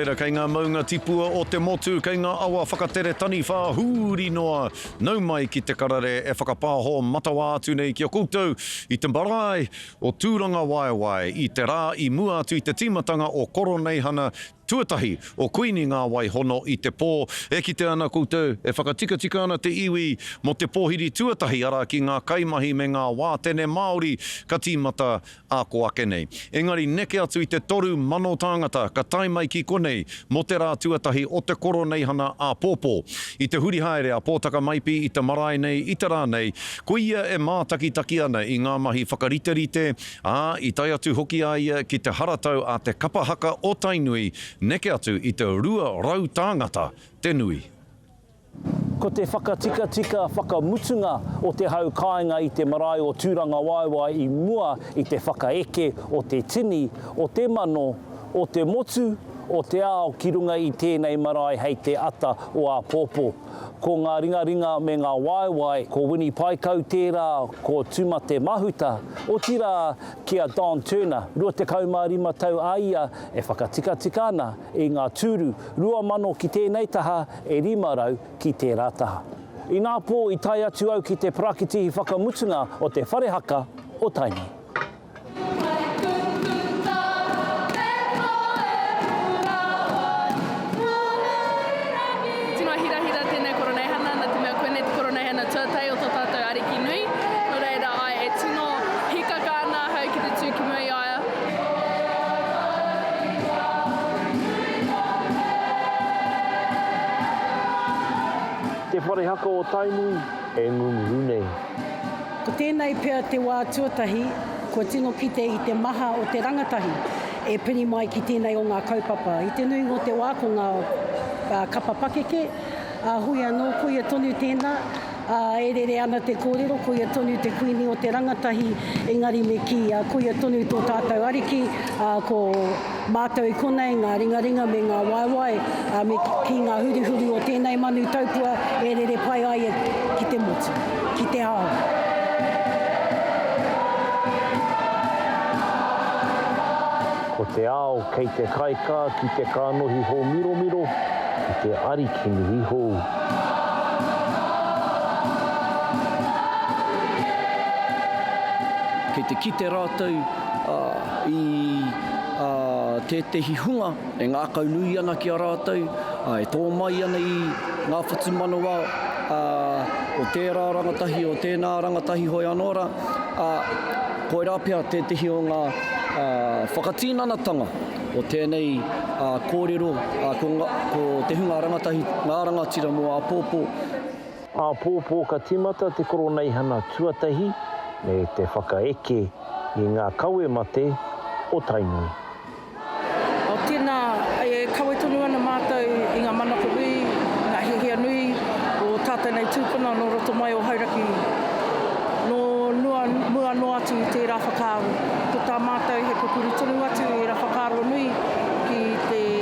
Reira kei ngā maunga tipua o te motu, kei ngā awa whakatere taniwha hūri noa, nau mai ki te karere e whakapāho matawā atu nei ki a koutou i te marae o Tūrangawaewae i te rā i mua atu i te tīmatanga o Koroneihana tuatahi o Kuini Ngā Wai Hono i te pō. E kite ana koutou e whakatikatika ana te iwi mō te pōhiri tuatahi arā ki ngā kaimahi me ngā wātene Māori ka tīmata ā kō ake nei. Engari neke atu i te 3,000 tāngata ka tae mai ki konei mō te rā tuatahi o te Koroneihana āpōpō. I te huri haere a Pōtaka Maipi i te marae nei i te rā nei, ko ia e mātakitaki ana i ngā mahi whakariterite, ā, i tae atu hoki a ia ki te haratau a te kapa haka o Tainui, neke atu i te 200 tāngata te nui. Ko te whakatikatika whakamutunga o te hau kāinga i te marae o Tūrangawaewae i mua i te whakaeke o te tini, o te mano, o te motu, o te ao ki runga i tēnei marae hei te ata o āpōpō. Ko ngā ringaringa me ngā waewae, ko Wini Paekau tērā, ko Tumate Mahuta, otirā ki a Don Turner, 25 tau a ia e whakatikatika ana i ngā tūru, 2000 ki tēnei taha, e 500 ki tērā taha. Ināpō i tae atu au ki te parakitihi whakamutunga o te whare haka o Tainui. Tino hirahira tēnei Koroneihana, nā te mea koinei te Koroneihana tuatahi o tō tātou Ariki nui. Nō reira, āe, e tino hīkaka ana ahau ki te tū ki mua i a ia. Te Whare Haka o Tainui e ngunguru nei. Ko tēnei pea te wā tuatahi kua tino kite i te maha o te rangatahi e piri mai ki tēnei o ngā kaupapa. I te nuinga o te wā ko ngā kapa pakeke, ā, hoi anō koia tonu tēnā, Ā, e rere ana te kōrero, koia tonu te kuini o te rangatahi, engari me kī, ā, koia tonu tō tātou ariki, ā, ko mātou i konei, ngā ringaringa me ngā waewae, ā, me kī ngā huruhuru o tēnei manu taupua e rere pai ai ki te motu, ki te ao. Ko te ao kei te kaikā ki te kānohi hōmiromiro, ki te arikinui hou. Kei te kite rātou i tētehi hunga e ngākaunui ana ki a rātou, e tō mai ana i ngā whatumanawa o tērā rangatahi, o tēnā rangatahi hoi anō rā, ā, koirā pea tētehi o ngā whakatinanatanga o tēnei kōrero, ko te hunga rangatahi, ngā rangatira mō āpōpō. Āpōpō ka tīmata te Koroneihana tuatahi me te whakaeke i ngā kawe mate o Tainui. Tēnā, e kawe tonu ana mātou i ngā manako nui, ngā hiahia nui o tātou nei tūpuna nō roto mai o Hauraki, nō nua, mua noa atu i tērā whakaaro. Ko tā mātou he pupuru tonu atu i ērā whakaaro nui ki te.